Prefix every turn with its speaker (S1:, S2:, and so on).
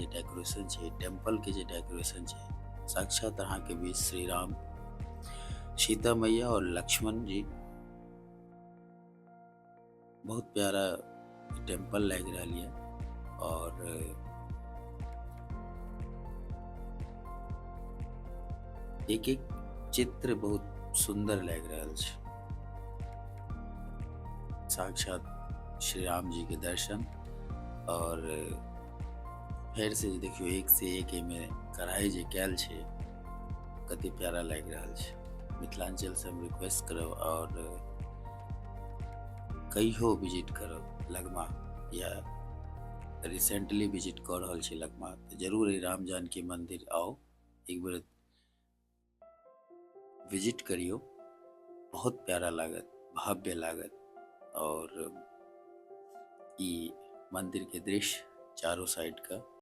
S1: जे डेकोरेशन छै, टेम्पल के जे डेकोरेशन छै, साक्षात अहाँ के बीच श्री राम, सीता मैया और लक्ष्मण जी। बहुत प्यारा टेम्पल लागि रहल ये और एक एक चित्र बहुत सुंदर लागि रहल छै। साक्षात श्री राम जी के दर्शन और फेर से देखियो एक से एक एमे कढ़ाई जे कैल छै, कते प्यारा लागि रहल छै। मिथिलांचल से हम रिक्वेस्ट करब और कहियो विजिट करब लगमा या रिसेंटली विजिट कऽ रहल छी लगमा, तऽ जरूर ई राम जानकी मंदिर आउ, एक बेर विजिट करियौ। बहुत प्यारा लागत, भव्य लागत और ई मंदिर के दृश्य चारों साइड का।